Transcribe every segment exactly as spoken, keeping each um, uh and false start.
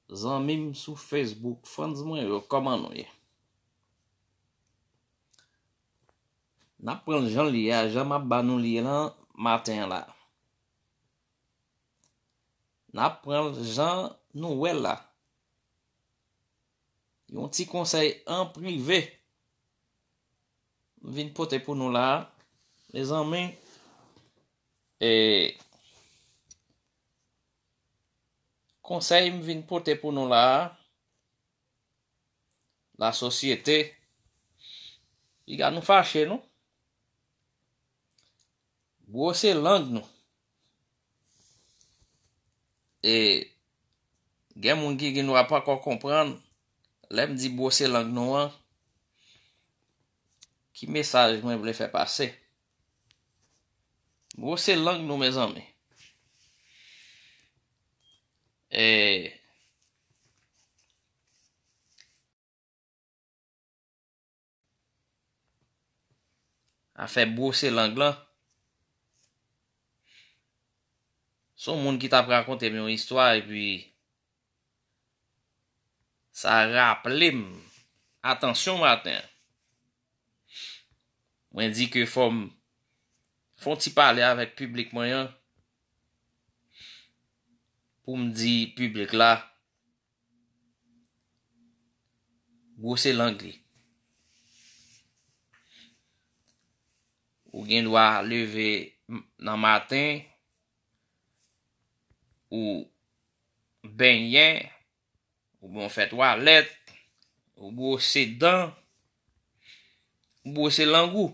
zanmi m sou Facebook, fans mwen yo, kòman nou ye? N ap pran l jan l ye a, jan m ap ba nou li lan maten an la. N ap pran l jan nou wè l la. Yon ti konsèy an prive m vin pote pou nou la, mezanmi. E konsèy m vin pote pou nou la, lasosyete, piga nou fache, non? Bwose lang nou. E gen moun ki gen dwa poko konprann lè m di bwose lang nou an, ki mesaj mwen vle fè pase. Bwose lang nou, mezanmi. E afè bwose lang lan. Se yon moun ki t ap rakonte m yon istwa, epi sa raple m, atansyon maten an. Mwen di ke fò m fè yon ti pale avèk piblik mwen an, pou m di piblik la, bwose lang li. Ou gen dwa leve m-, nan maten, ou benyen, oubyen w fè twalèt, ou bwose dan, ou bwose lang ou.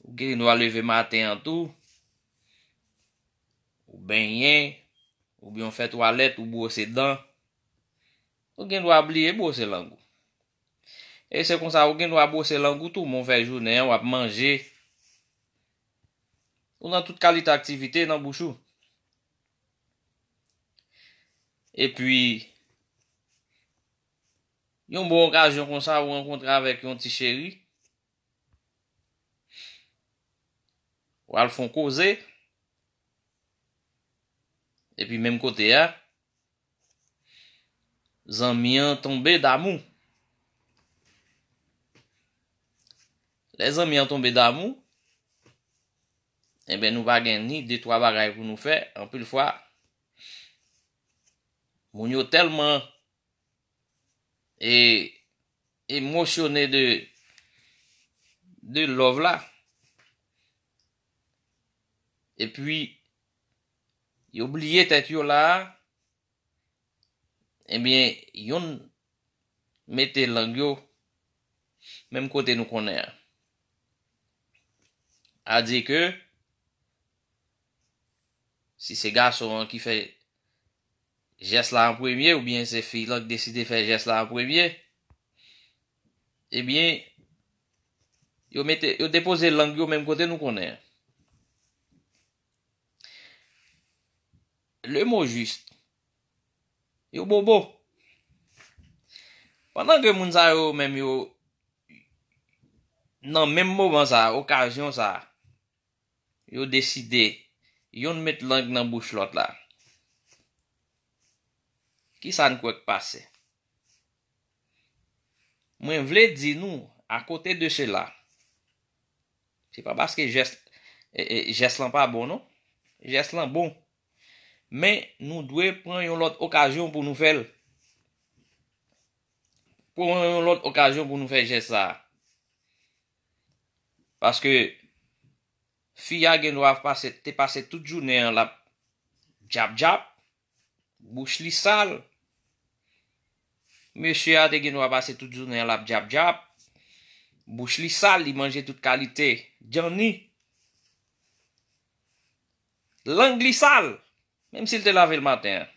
Ou gen dwa leve maten an tou, ou benyen, oubyen w fè twalèt, ou bwose dan. Ou gen dwa bliye bwose lang ou. E se konsa, ou gen dwa bwose lang ou tou, men w fè jounen an, w ap manje. Ou nan tout kalite aktivite nan bouch ou. Epi, yon bon okazyon konsa, ou rankontre avèk yon ti cheri, w al fè yon koze, epi menm kote a, zanmi an tonbe damou. Lè zanmi an tonbe damou, enben, nou pa gen ni de twa bagay pou nou fè. Anpil fwa, moun yo tèlman e emosyone de, de love la. Epi, yo bliye tèt yo la a, ebyen, yonn mete lang yo menm kote nou konnen an. Adye ke, si se gason an ki fè jès la an premye, oubyen se fi lan ki deside fè jès la an premye, ebyen, yo mete, yo depoze lang yo menm kote nou konnen an. Le mot juste, yo bobo. Pandan ke moun sa yo menm yo, nan menm moman sa, okazyon sa, yo deside, yonn met lang nan bouch lòt la. Kisa n kwè k pase? Mwen vle di nou, akote de sela, se pa paske jès, e, e, jès lan pa bon, non. Jès lan bon. Men, nou dwe pran yon lòt okazyon pou nou fè l. Pran yon lòt okazyon pou nou fè jès sa a. Paske fi a gen dwa pase, te pase tout jounen an l ap djap djap, bouch li sal. Mesye a te gen dwa pase tout jounen an l ap djap djap, bouch li sal, li manje tout kalite djanni. Lang li sal, menm si l te lave l maten an.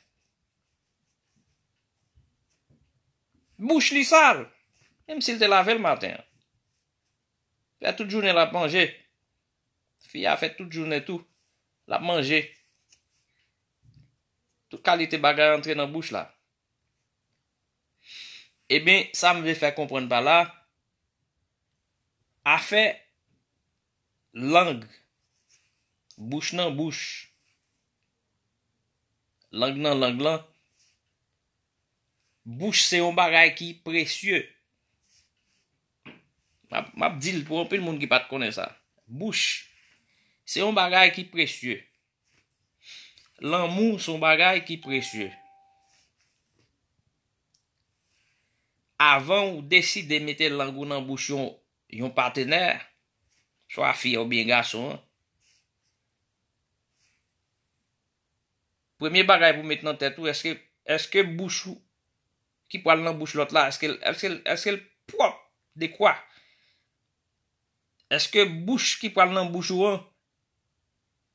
Bouch li sal, menm si l te lave l maten an. Fè tout jounen l ap manje. Fi a fè tout jounen tou, l ap manje. Tout kalite bagay antre nan bouch la. Ebyen, sa m vle fè konprann pa la, afè lang, bouch nan bouch, lang nan lang lan, Bouch se yon bagay ki presye. M ap, m ap di l pou anpil moun ki pa t konnen sa. Bouch se yon bagay ki presye. Lanmou se yon bagay ki presye. Avan ou deside mete lang ou nan bouch yon, yon patenè, swa fi oubyen gason an, premye bagay pou met nan tèt ou, èske, èske bouch ou ki pral nan bouch lòt la, èske, èske, èske l pwòp dekwa? Èske bouch ki pral nan bouch ou an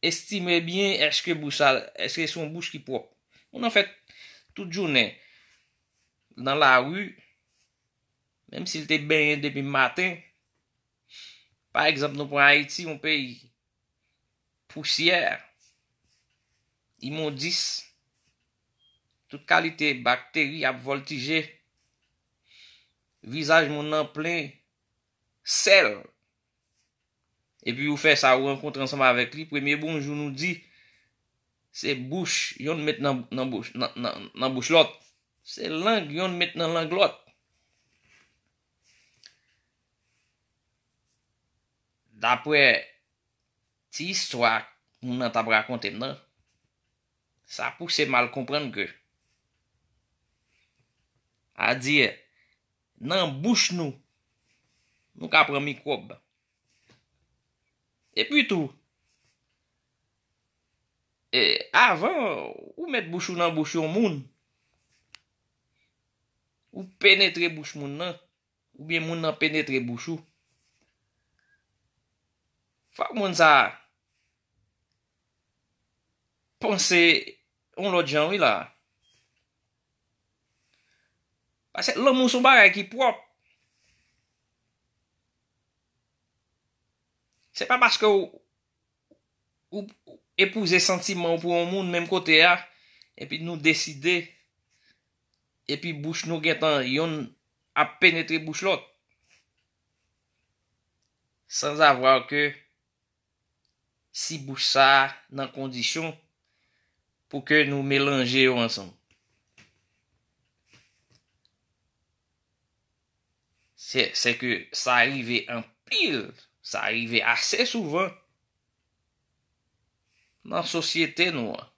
estime byen, èske bouch sa, èske se yon bouch ki pwòp? Moun nan fè tout jounen nan lari, menm si l te benyen depi maten. Pa egzanp, nou pran Ayiti, yon peyi pousyè, imondis, tout kalite bakteri ap vòltije, vizaj moun nan plen sèl. Epi ou fè sa, ou rankontre ansanm avèk li, premye bonjou nou di, se bouch, yonn met nan, nan bouch, nan, nan, nan bouch lòt. Se lang, yonn met nan lang lòt. Daprè ti istwa moun nan t ap rakonte m nan, sa pouse m al konprann ke, a di, nan bouch nou, nou ka pran mikwòb. Epi tou, e, avan ou met bouch ou nan bouch yon moun, ou penetre bouch moun nan, oubyen moun nan penetre bouch ou, fòk moun sa a panse yon lòt jan, wi, la. Paske lanmou se yon bagay ki pwòp. Se pa paske ou, ou epouze santiman ou pou yon moun menm kote a, epi nou deside, epi bouch nou gentan yonn ap penetre bouch lòt. Sans avoir que si bouch sa a nan kondisyon pou ke nou melanje yo ansanm. Se, se ke sa rive anpil, sa rive ase souvan nan sosyete nou an.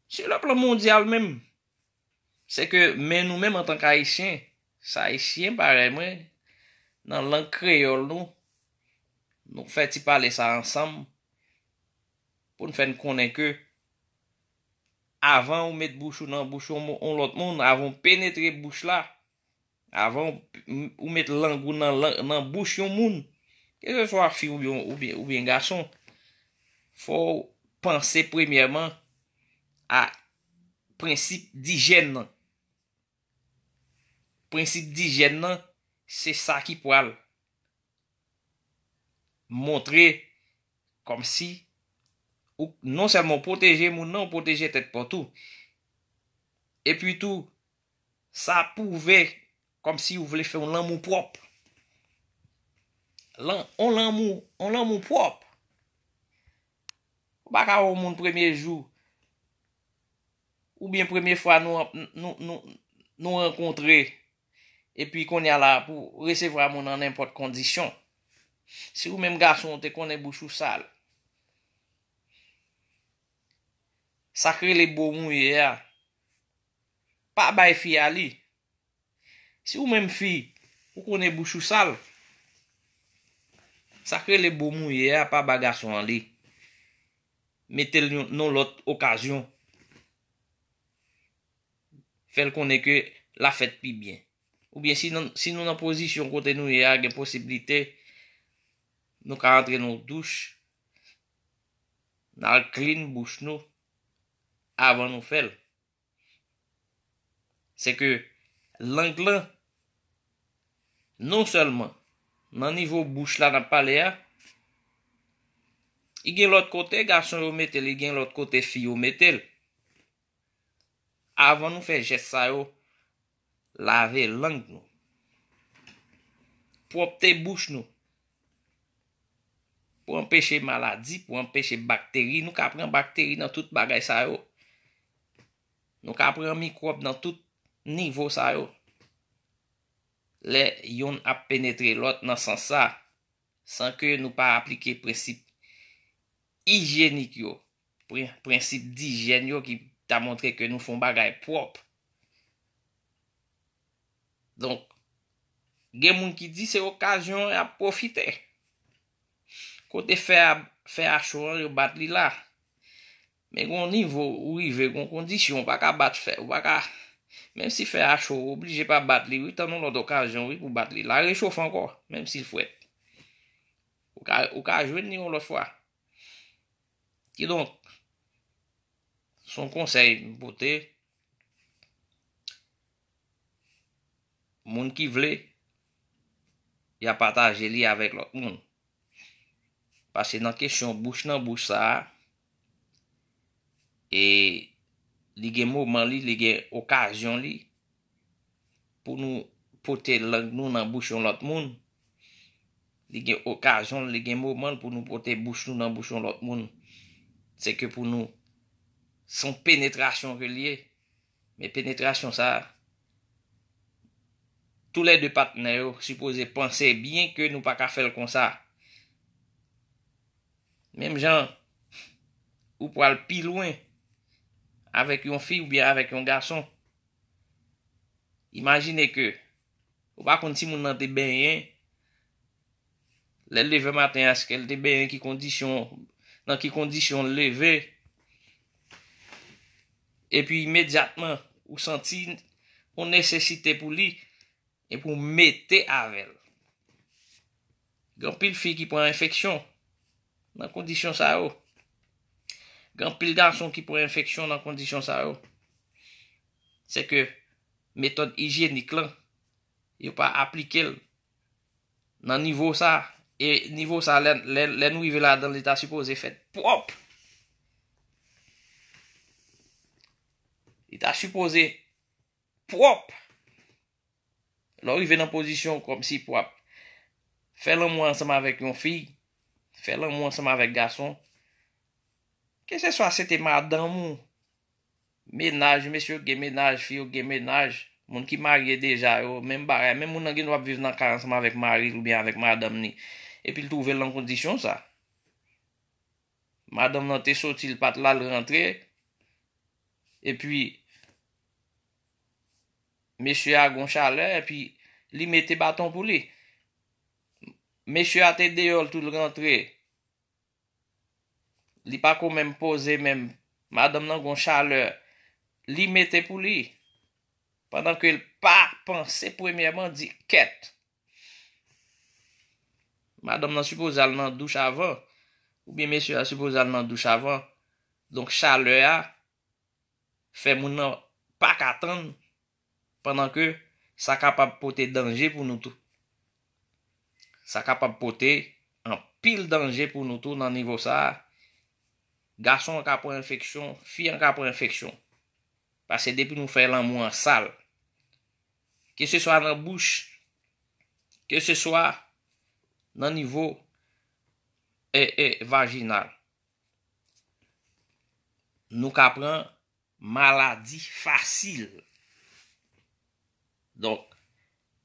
Sou le plan mondyal menm, se ke men nou menm antank Ayisyen, se Ayisyen parèy mwen, nan lang kreyòl nou, nou fè ti pale sa ansanm pou n fè n konnen ke avan ou met bouch ou nan bouch yon, yon lòt moun, avan w penetre bouch la, avan w, ou met lang ou nan, nan bouch yon moun, keseswa fi oubyen, oubyen, oubyen gason, fò w panse premyèman a prensip dijèn nan. Prensip dijèn nan, se sa ki pral montre kòmsi ou non sèlman w pwoteje moun nan, ou pwoteje tèt pa w tou. Epi tou, sa pwouve kòmsi ou vle fè yon lanmou pwòp. Lan, yon lanmou, yon lanmou pwòp. Ou pa ka wè yon moun premye jou, oubyen premye fwa nou, nou, nou, nou rankontre, epi kounye a la pou resevwa moun an nenpòt kondisyon. Si ou menm gason ou te konnen bouch ou sal, sa k rele bo mouye a, pa bay fi a li. Si ou menm fi, ou konnen bouch ou sal, sa k rele bo mouye a, pa ba gason an li. Mete l yon, yon lòt okazyon. Fè l konnen ke l ap fèt pi byen. Oubyen si nan, si nou nan pozisyon kote nou ye a, gen posiblite, nou ka antre nan yon douch, n al clean bouch nou avan nou fè l. Se ke lang lan, non sèlman nan nivo bouch la n ap pale a, li gen lòt kote gason yo mete l, li gen lòt kote fi yo mete l. Avan nou fè jès sa yo, lave lang nou. Pwòpte bouch nou. Pou anpeche maladi, pou anpeche bakteri. Nou ka pran bakteri nan tout bagay sa yo. Nou ka pran mikwòb nan tout nivo sa yo. Lè yonn ap penetre lòt nan sans sa, san ke nou pa aplike prensip ijyenik yo, pre- prensip dijyèn yo ki ta montre ke nou fè yon bagay pwòp. Donk, gen moun ki di se okazyon y ap pwofite. Kote fè a, fè a cho an, yo bat li la. Men gen yon nivo ou rive, gen yon kondisyon, ou pa ka bat fè, ou pa ka, menm si fè a cho, ou oblije pa bat li, wi, tann yon lòt okazyon, wi, pou bat li. La rechofe ankò, menm si l frèt. Ou ka, ou ka jwenn li yon lòt fwa. Kidonk, se yon konsèy m pote. Moun ki vle, y a pataje li avèk lòt moun. Paske nan kesyon bouch nan bouch sa a, e li gen moman li, li gen okazyon li pou nou pote lang nou nan bouch yon lòt moun. Li gen okazyon, li gen moman l pou nou pote bouch nou nan bouch yon lòt moun. Se ke pou nou, se yon penetrasyon ke l ye. Men penetrasyon sa a, toulède patnè yo sipoze panse byen ke nou pa ka fè l konsa. Menm jan ou pral pi lwen avèk yon fi oubyen avèk yon gason. Imajine ke ou pa konn si moun nan te benyen, lè l leve maten an, èske l te benyen, ki kondisyon, nan ki kondisyon l leve. Epi imedyatman, ou santi yon nesesite pou li, epi w mete avè l. Gen anpil fi ki pran enfeksyon nan kondisyon sa yo. Gen anpil gason ki pran enfeksyon nan kondisyon sa yo. Se ke metòd ijyenik lan, yo pa aplike l nan nivo sa. E nivo sa, lè, lè, lè nou rive ladan l, li ta sipoze fèt pwòp. Li ta sipoze pwòp. Lè w rive nan pozisyon kòmsi pou w ap fè lanmou ansanm avèk yon fi, fè lanmou ansanm avèk gason, keseswa se te madanm ou, menaj, mesye yo gen menaj, fi yo gen menaj, moun ki marye deja yo, menm bagay, menm moun nan gen dwa ap viv nan kay ansanm avèk mari l oubyen avèk madanm ni, epi l twouve l nan kondisyon sa. Madanm nan te soti, l pa t la, l rantre, epi mesye a gon chalè, epi li mete baton pou li. Mesye a te deyò, l tou, l rantre. Li pa ko menm poze menm. Madanm nan gon chalè. Li mete pou li. Pandan ke l pa panse premyèman di, kèt. Madanm nan sipoze al nan douch avan. Oubyen mesye a sipoze al nan douch avan. Donk, chalè a fè moun nan pa ka tann, pandan ke sa kapab pote danje pou nou tou. Sa kapab pote anpil danje pou nou tou nan nivo sa a. Gason an ka pran enfeksyon, fi an ka pran enfeksyon. Paske depi nou fè lanmou an sal, keseswa nan bouch, keseswa nan nivo, e, e, vajinal, nou ka pran maladi fasil. Donk,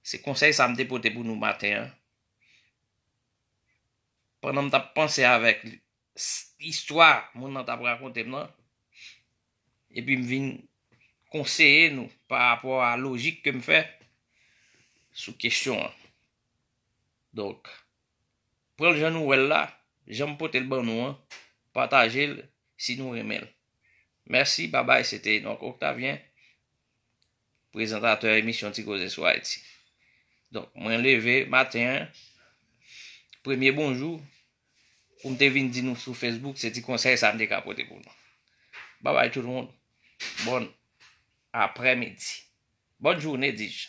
se konsèy sa m te pote pou nou maten an. Pandan m t ap panse avèk s- istwa moun nan t ap rakonte m nan, epi m vin konseye nou pa rapò a lojik ke m fè sou kesyon an. Donk, pran l jan nou wè l la, jan m pote l ban nou an, pataje l si nou renmen l. Mèsi, babay, se te Enock Octavien, prezantatè emisyon Ti Koze sou Ayiti. Donk, mwen leve maten an, premye bonjou, pou m te vin di nou sou Facebook, se ti konsèy sa m te ka pote pou nou. Babay tout moun, bòn aprèmidi. Bòn jounen, dis.